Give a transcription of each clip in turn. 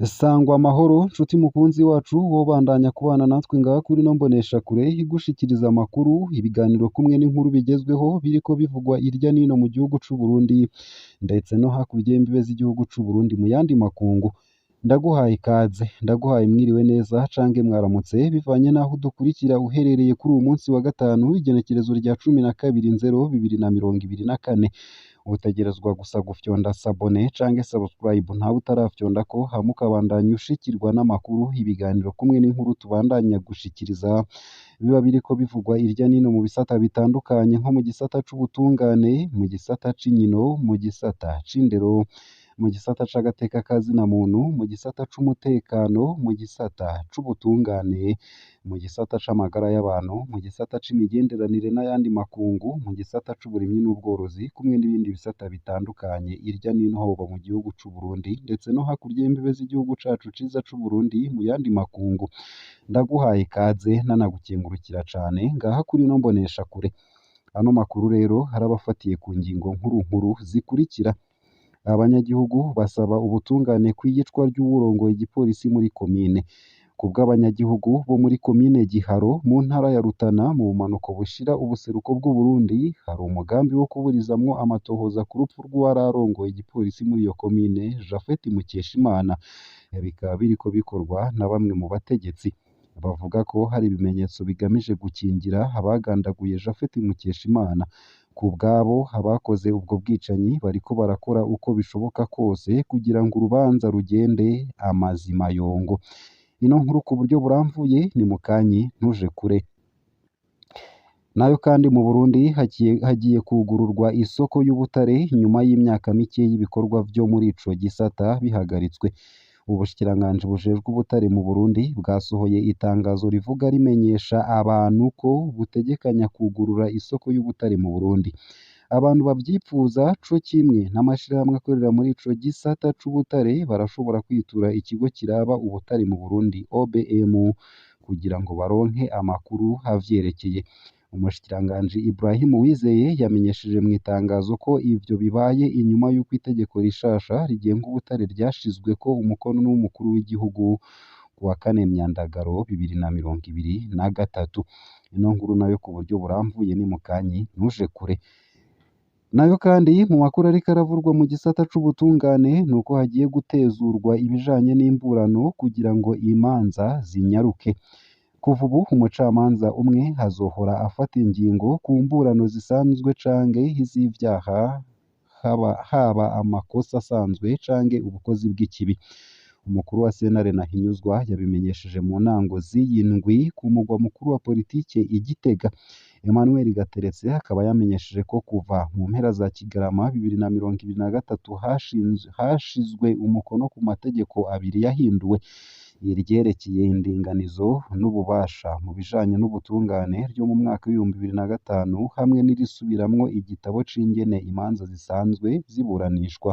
Sangwa amahoro nshuti mukunzi wacu wobandanya kubana natwe ngaha kuri ino mboneshakure igushikiriza amakuru, ibiganiro kumwe n'inkuru bigezweho biriko bivugwa irya nino mu gihugu c'u Burundi ndetse no hakurya y'imbibe z'igihugu c'u Burundi mu yandi makungu. Ndaguhaye ikaze, ndaguhaye mwiriwe neza canke mwaramutse bivanye n'aho udukurikira uherereye kuri uwu munsi wa gatanu igenekerezo rya 12/0/2024. Utegerezwa gusa gufyonda s'abonner canke subscribe ntawe utarafyondako, hama ukabandanya ushikirwa n'amakuru, ibiganiro kumwe n'inkuru tubandanya gushikiriza biba biriko bivugwa irya nino mu bisata bitandukanye nko mu gisata c'ubutungane, mu gisata c'inkino, mu gisata c'indero, mu gisata c'agateka ka zina muntu, mu gisata c'umutekano, mu gisata c'ubutungane, mu gisata c'amagara y'abantu, mu gisata c'imigenderanire n'ayandi makungu, mu gisata c'uburimyi n'ubworozi kumwe n'ibindi bisata bitandukanye irya nino hoba mu gihugu c'u Burundi ndetse no hakurya y'imbibe z'igihugu cacu ciza c'u Burundi mu yandi makungu. Ndaguhaye ikaze nanagukengurukira cane ngaha kuri ino mboneshakure. Ano makuru rero arabafatiye ku ngingo nkuru nkuru zikurikira: abanyagihugu basaba ubutungane kw'iyicwa ry'uwurongoye igipolisi muri komine. Kubw'abanyagihugu bo muri komine Giharo mu ntara ya Rutana mu bumanuko bushira ubuseruko bw'Uburundi, hari umugambi wo kuburizamwo amatohoza ku rupfu rw'uwararongoye igipolisi muri iyo komine Japhet Mukeshimana. Bikaba biriko bikorwa na bamwe mu bategetsi. Bavuga ko hari ibimenyetso bigamije gukingira abagandaguye Japhet Mukeshimana. Kubwabo abakoze ubwo bwicanyi bariko barakora uko bishoboka kose kugira ngo urubanza rugende amazima yongo. Ino nkuru ku buryo buramvuye ni mukanyi ntuje kure. Nayo kandi mu Burundi hagiye kugururwa isoko y'ubutare nyuma y'imyaka mike y'ibikorwa vyo muri ico gisata bihagaritswe. Ubushikiranganji bujejwe ubutare mu Burundi bwasohoye itangazo rivuga rimenyesha abantu ko butegekanya kugurura isoko y'ubutare mu Burundi. Abantu bavyipfuza co kimwe n'amashirahamwe akorera muri ico gisata c'ubutare barashobora kwitura ikigo kiraba ubutare mu Burundi OBM kugira ngo baronke amakuru avyerekeye. Umushikiranganji Ibrahim Uwizeye yamenyesheje mw'itangazo ko ivyo bibaye inyuma y'uko itegeko rishasha rigenga ubutare ryashizweko umukono n'umukuru w'igihugu kuwa kane Myandagaro 2023. Ino nkuru nayo ku buryo buramvuye ni mukanyi ntuje kure. Nayo kandi mu makuru ariko aravurwa mu gisata c'ubutungane nuko hagiye gutezurwa ibijanye n'imburano kugira ngo imanza zinyaruke. Kuva ubu umucamanza umwe azohora afata ingingo ku mburano zisanzwe canke iz'ivyaha, haba amakosa asanzwe canke ubukozi bw'ikibi. Umukuru wa sentare Ntahinyuzwa yabimenyesheje mu ntango z'iyi ndwi ku mugwa mukuru wa politike i Gitega. Emmanuel Gateretse akaba yamenyesheje ko kuva mu mpera za Kigarama 2023 hashizwe umukono ku mategeko abiri yahinduwe, iryerekeye indinganizo n'ububasha mu bijanye n'ubutungane ryo mu mwaka w'2005 hamwe n'irisubiramwo igitabo c'ingene imanza zisanzwe ziburanishwa.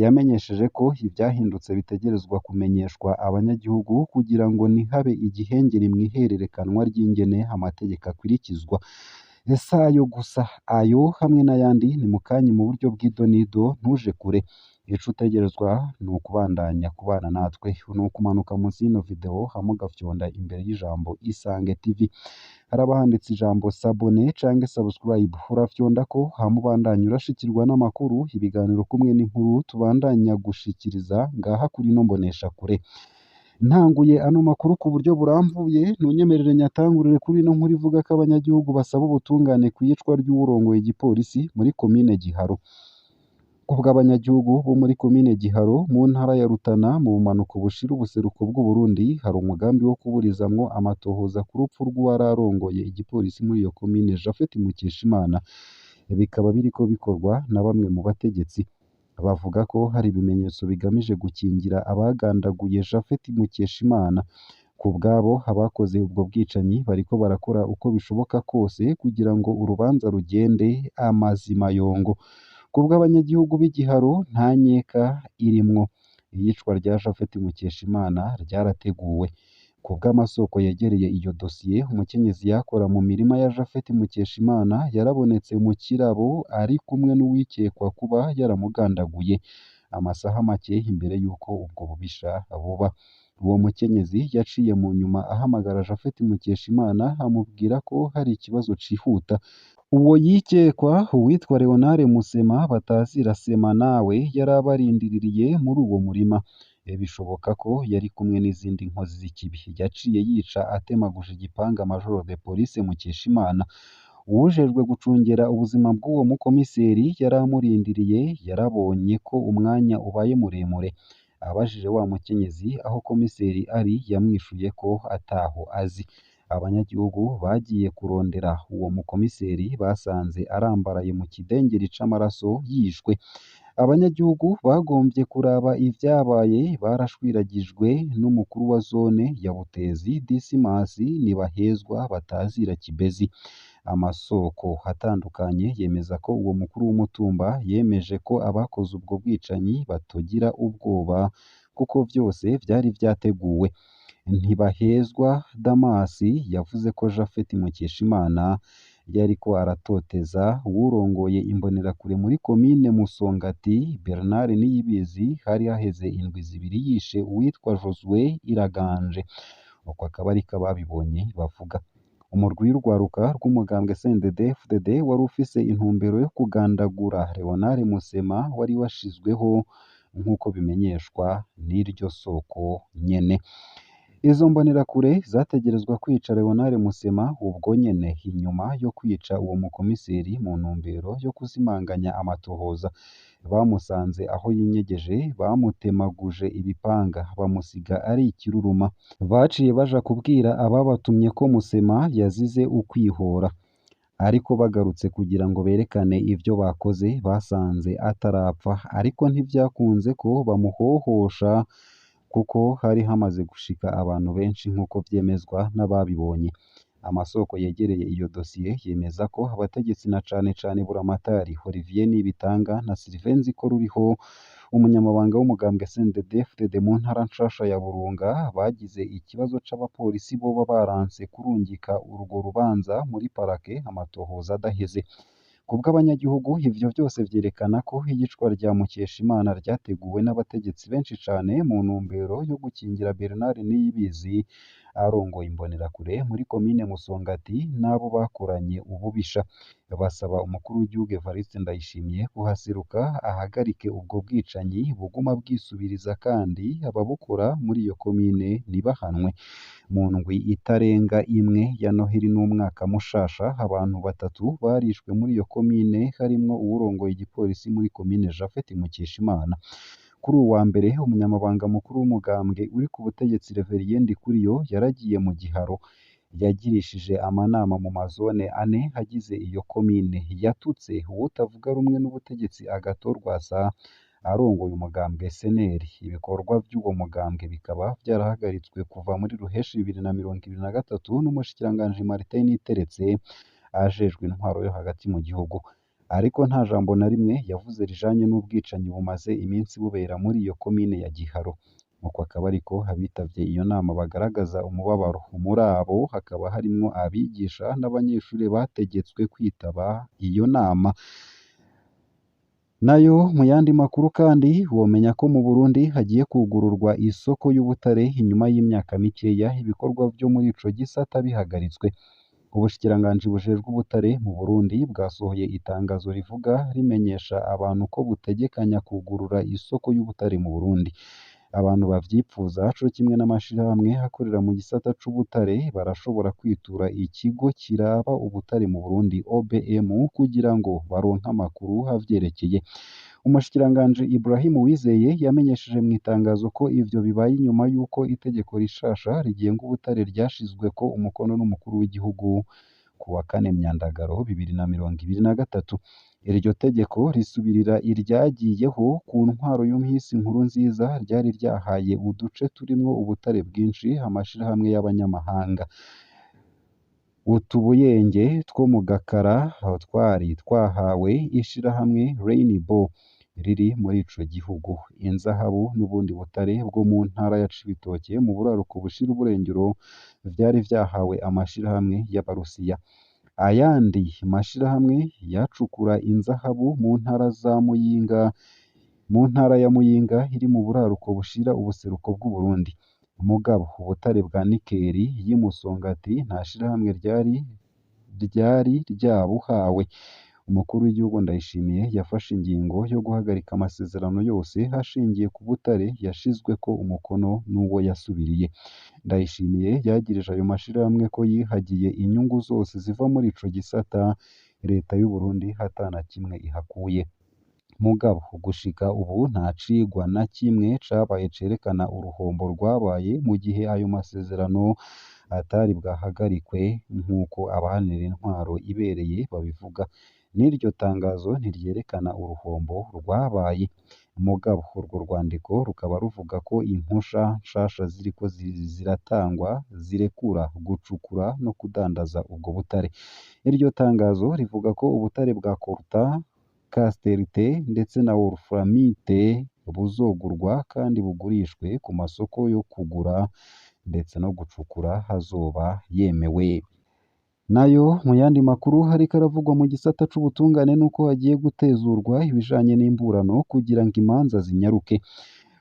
Yamenyesheje ko ivyahindutse bitegerezwa kumenyeshwa abanyagihugu kugira ngo ntihabe igihengeri mw'ihererekanwa ry'ingene amategeko akwirikizwa. Si ayo gusa, ayo hamwe n'ayandi ni mukanyi mu buryo bw'idonido ntuje kure. Ico utegerezwa ni ukubandanya kubana natwe, ni ukumanuka munsi y'ino video hama ugafyonda imbere y'ijambo Isange TV. Haraba handitse ijambo s'abonner canke subscribe, urafyondako hama ubandanye urashikirwa n'amakuru, ibiganiro kumwe n'inkuru tubandanya gushikiriza ngaha kuri ino mboneshakure. Ntanguye ano makuru ku buryo buramvuye, ntunyemerere nyatangurire kuri ino nkuru ivuga ko abanyagihugu basaba ubutungane kw'iyicwa ry'uwurongoye igipolisi muri komine Giharo. Kubw'abanyagihugu bo muri komine Giharo mu ntara ya Rutana mu bumanuko bushira ubuseruko bw'Uburundi, hari umugambi wo kuburizamwo amatohoza ku rupfu rw'uwararongoye igipolisi muri iyo komine Japhet Mukeshimana. Bikaba biriko bikorwa na bamwe mu bategetsi. Bavuga ko hari ibimenyetso bigamije gukingira abagandaguye Japhet Mukeshimana. Kubwabo abakoze ubwo bwicanyi bariko barakora uko bishoboka kose kugira ngo urubanza rugende amazima yongo. Kubw'abanyagihugu b'i Giharo nta nkeka irimwo. Iyicwa rya Japhet Mukeshimana ryarateguwe. Kubw'amasoko yegereye iyo dosiye, umukenyezi yakora mu mirima ya Japhet Mukeshimana yarabonetse mu kirabo ari kumwe n'uwikekwa kuba yaramugandaguye. amasaha make imbere y'uko ubwo bubisha buba. Uwo mukenyezi yaciye mu nyuma ahamagara Japhet Mukeshimana amubwira ko hari ikibazo cihuta. Uwo yikekwa, uwitwa Leonard Musema batazira Sema nawe yari abarindiririye muri uwo murima. Bishoboka ko yari kumwe n'izindi nkozi z'ikibi. Yaciye yica atemaguje igipanga Major de Police Mukeshimana. Uwujejwe gucungera ubuzima bw'uwo mukomiseri yari amurindiriye yarabonye ko umwanya ubaye muremure. Abajije wa mukenyezi aho komiseri ari yamwishuye ko ataho azi. Abanyagihugu bagiye kurondera uwo mukomiseri basanze arambaraye mu kidengeri c'amaraso yishwe. Abanyagihugu bagomvye kuraba ivyabaye barashwiragijwe n'umukuru wa zone ya Butezi Dismas Nibahezwa batazira Kibezi. Amasoko atandukanye yemeza ko uwo mukuru w'umutumba yemeje ko abakoze ubwo bwicanyi batogira ubwoba kuko vyose vyari vyateguwe. Ntibahezwa Damas yavuze ko Japhet Mukeshimana yariko aratoteza uwurongoye imbonerakure muri komine Musongati Bernard Niyibizi hari haheze indwi zibiri yishe uwitwa Josue Iraganje. Uko akaba ariko ababibonye bavuga. Umurwi w'urwaruka rw'umugambwe CNDD-FDD wari ufise intumbero yo kugandagura Leonard Musema wari washizweho nk'uko bimenyeshwa n'iryo soko nyene. Izo mbonerakure zategerezwa kwica Leonard Musema ubwo nyene inyuma yo kwica uwo mukomiseri mu ntumbero yo kuzimanganya amatohoza. Bamusanze aho yinyegeje bamutemaguje ibipanga bamusiga ari ikiruruma. Baciye baja kubwira ababatumye ko Musema yazize ukwihora. Ariko bagarutse kugira ngo berekane ivyo bakoze basanze atarapfa, ariko ntivyakunze ko bamuhohosha kuko hari hamaze gushika abantu benshi nk'uko vyemezwa n'ababibonye. Amasoko yegereye iyo dosiye yemeza ko abategetsi na cane cane Buramatari Olivier Nibitanga na Sylvain Nzikoruriho umunyamabanga w'umugambwe CNDD-FDD mu ntara nshasha ya Burunga bagize ikibazo c'abapolisi boba baranse kurungika urwo rubanza muri parake amatohoza adaheze. Kubw'abanyagihugu ivyo vyose vyerekana ko iyicwa rya Mukeshimana ryateguwe n'abategetsi benshi cane mu ntumbero yo gukingira Bernard Niyibizi arongoye imbonerakure muri komine Musongati n'abo bakoranye ububisha. Basaba umukuru w'igihugu Evariste Ndayishimiye kuhaseruka ahagarike ubwo bwicanyi buguma bwisubiriza kandi ababukora muri iyo komine ntibahanwe. Mu ndwi itarenga imwe ya Noheli n'umwaka mushasha abantu batatu barishwe muri iyo komine harimwo uwurongoye igipolisi muri komine Japhet Mukeshimana. Kuri uwu wa mbere umunyamabanga mukuru w'umugambwe uri ku butegetsi Reverien Ndikuriyo yaragiye mu Giharo. Yagirishije amanama mu mazone ane agize iyo komine. Yatutse uwutavuga rumwe n'ubutegetsi Agathon Rwasa arongoye umugambwe SNL. Ibikorwa vy'uwo mugambwe bikaba vyarahagaritswe kuva muri Ruheshi 2023 n'umushikiranganji Martin Niteretse ajejwe intwaro yo hagati mu gihugu. Ariko nta jambo na rimwe yavuze rijanye n'ubwicanyi bumaze iminsi bubera muri iyo komine ya Giharo. Uko akaba ariko abitavye iyo nama bagaragaza umubabaro. Muri abo hakaba harimwo abigisha n'abanyeshure bategetswe kwitaba iyo nama. Nayo mu yandi makuru kandi womenya ko mu Burundi hagiye kugururwa isoko y'ubutare inyuma y'imyaka mikeya ibikorwa vyo muri ico gisata bihagaritswe. Ubushikiranganji bujejwe ubutare mu Burundi bwasohoye itangazo rivuga rimenyesha abantu ko butegekanya kugurura isoko y'ubutare mu Burundi. Abantu bavyipfuza co kimwe n'amashirahamwe akorera mu gisata c'ubutare barashobora kwitura ikigo kiraba ubutare mu Burundi OBM kugira ngo baronke amakuru avyerekeye. Umushikiranganji Ibrahim Uwizeye yamenyesheje mw'itangazo ko ivyo bibaye inyuma y'uko itegeko rishasha rigenga ubutare ryashizweko umukono n'umukuru w'igihugu ku wa kane Myandagaro 2023. Iryo tegeko risubirira iryagiyeho ku ntwaro y'umuhisi Nkurunziza ryari ryahaye uduce turimwo ubutare bwinshi amashirahamwe y'abanyamahanga. Utubuyenge two mu Gakara twari twahawe ishirahamwe Rainbow riri muri ico gihugu. Inzahabu n'ubundi butare bwo mu ntara ya Cibitoke mu buraruko bushira uburengero vyari vyahawe amashirahamwe y'Abarusiya. Ayandi mashirahamwe yacukura inzahabu mu ntara za Muyinga, mu ntara ya Muyinga iri mu buraruko bushira ubuseruko bw'Uburundi. Mugabo ubutare bwa nikeli y'i Musongati nta shirahamwe ryari ryabuhawe. Umukuru w'igihugu Ndayishimiye yafashe ingingo yo guhagarika amasezerano yose ashingiye ku butare yashizweko umukono n'uwo yasubiriye. Ndayishimiye yagirije ayo mashirahamwe ko yihagiye inyungu zose ziva muri ico gisata, leta y'u Burundi ata na kimwe ihakuye. Mugabo gushika ubu nta cigwa na kimwe cabaye cerekana uruhombo rwabaye mu gihe ayo masezerano atari bwahagarikwe nk'uko abaharanira intwaro ibereye babivuga. N'iryo tangazo ntiryerekana uruhombo rwabaye. Mugabo urwo rwandiko rukaba ruvuga ko impusha nshasha ziriko ziratangwa zirekura gucukura no kudandaza ubwo butare. Iryo tangazo rivuga ko ubutare bwa coltan, cassiterite ndetse na wolframite buzogurwa kandi bugurishwe ku masoko yo kugura ndetse no gucukura azoba yemewe. Nayo mu yandi makuru hariko aravugwa mu gisata c'ubutungane nuko hagiye gutezurwa ibijanye n'imburano kugira ngo imanza zinyaruke.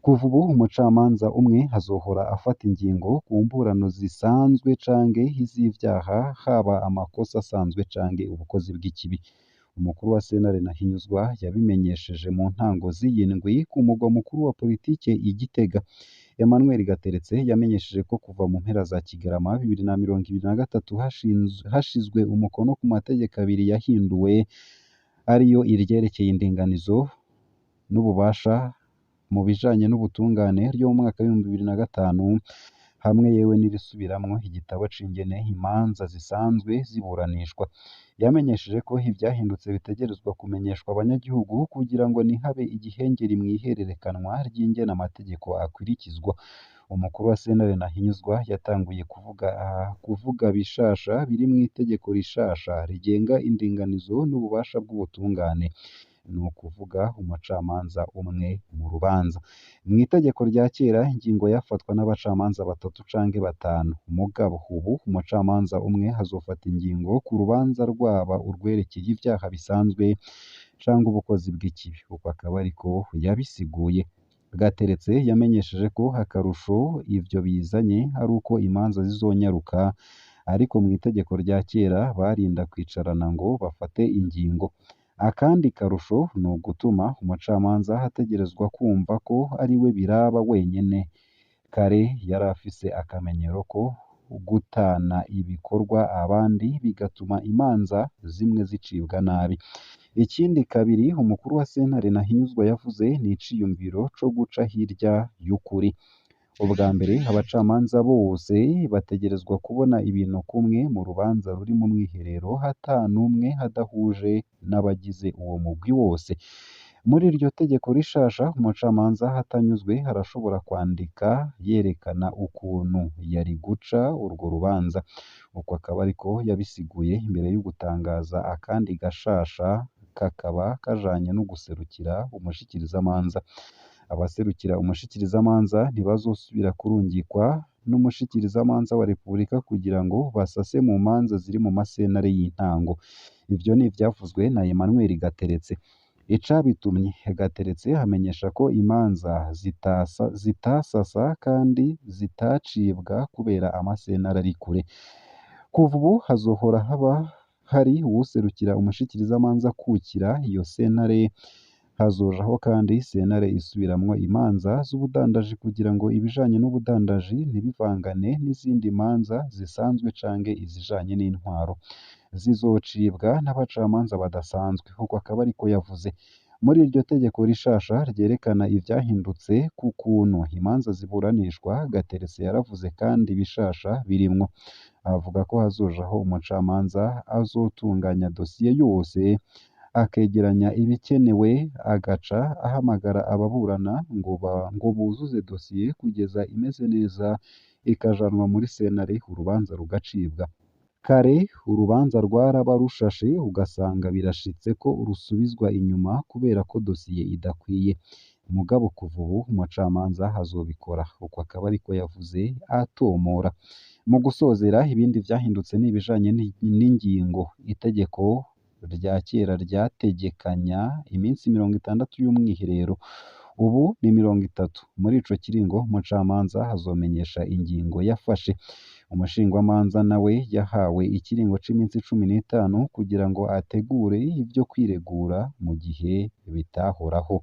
Kuva ubu umucamanza umwe azohora afata ingingo ku mburano zisanzwe canke iz'ivyaha, haba amakosa asanzwe canke ubukozi bw'ikibi. Umukuru wa sentare Ntahinyuzwa yabimenyesheje mu ntango z'iyi ndwi ku mugwa mukuru wa politike i Gitega. Emmanuel Gateretse yamenyesheje ko kuva mu mpera za Kigarama 2023 hashizwe umukono ku mategeko abiri yahinduwe, ariyo iryerekeye indinganizo n'ububasha mu bijanye n'ubutungane ryo mu mwaka w'2005 hamwe yewe n'irisubiramwo igitabo c'ingene imanza zisanzwe ziburanishwa. Yamenyesheje ko ivyahindutse bitegerezwa kumenyeshwa abanyagihugu kugira ngo ntihabe igihengeri mw'ihererekanwa ry'ingene amategeko akwirikizwa. Umukuru wa sentare Ntahinyuzwa yatanguye kuvuga bishasha biri mw'itegeko rishasha rigenga indinganizo n'ububasha bw'ubutungane, ni ukuvuga umucamanza umwe mu rubanza. Mw'itegeko rya kera ingingo yafatwa n'abacamanza batatu canke batanu, mugabo ubu umucamanza umwe azofata ingingo ku rubanza rwaba urwerekeye ivyaha bisanzwe canke ubukozi bw'ikibi, uko akaba ariko yabisiguye. Gateretse yamenyesheje ko akarusho ivyo bizanye ari uko imanza zizonyaruka, ariko mw'itegeko rya kera barinda kwicarana ngo bafate ingingo. Akandi karusho ni ugutuma umucamanza ategerezwa kumva ko ariwe biraba wenyene. Kare yari afise akamenyero ko gutana ibikorwa abandi bigatuma imanza zimwe zicibwa nabi. Ikindi kabiri umukuru wa sentare Ntahinyuzwa yavuze ni iciyumviro co guca hirya y'ukuri. Ubwa mbere abacamanza bose bategerezwa kubona ibintu kumwe mu rubanza ruri mu mwiherero ata n'umwe adahuje n'abagize uwo mugwi wose. Muri iryo tegeko rishasha umucamanza atanyuzwe arashobora kwandika yerekana ukuntu yari guca urwo rubanza. Uko akaba ariko yabisiguye imbere y'ugutangaza akandi gashasha kakaba kajanye no guserukira umushikirizamanza. Abaserukira umushikirizamanza ntibazosubira kurungikwa n'umushikirizamanza wa Repubulika kugira ngo basase mu manza ziri mu masentare y'intango. Ivyo ni ivyavuzwe na Emmanuel Gateretse. Icabitumye Gateretse amenyesha ko imanza zitasasa kandi zitacibwa kubera amasentare ari kure. Kuva ubu hazohora haba hari uwuserukira umushikirizamanza kukira iyo sentare. Hazojaho kandi sentare isubiramwo imanza z'ubudandaji kugira ngo ibijanye n'ubudandaji ntibivangane n'izindi manza zisanzwe canke izijanye n'intwaro. Zizocibwa n'abacamanza badasanzwe, uko akaba ariko yavuze. Muri iryo tegeko rishasha ryerekana ivyahindutse ku kuntu imanza ziburanishwa, Gateretse yaravuze kandi bishasha birimwo. Avuga ko hazojaho umucamanza azotunganya dosiye yose, akegeranya ibikenewe, agaca ahamagara ababurana ngo buzuze dosiye kugeza imeze neza ikajanwa muri sentare urubanza rugacibwa. Kare urubanza rwaraba rushashe ugasanga birashitse ko rusubizwa inyuma kubera ko dosiye idakwiye. Mugabo kuva ubu umucamanza azobikora, uko akaba ariko yavuze atomora. Mu gusozera ibindi vyahindutse ni ibijanye n'ingingo itegeko rya kera ryategekanya iminsi 60 y'umwiherero, ubu ni 30. Muri ico kiringo umucamanza azomenyesha ingingo yafashe. Umushingwamanza nawe yahawe ikiringo c'iminsi 15 kugira ngo ategure ivyo kwiregura mu gihe bitahoraho.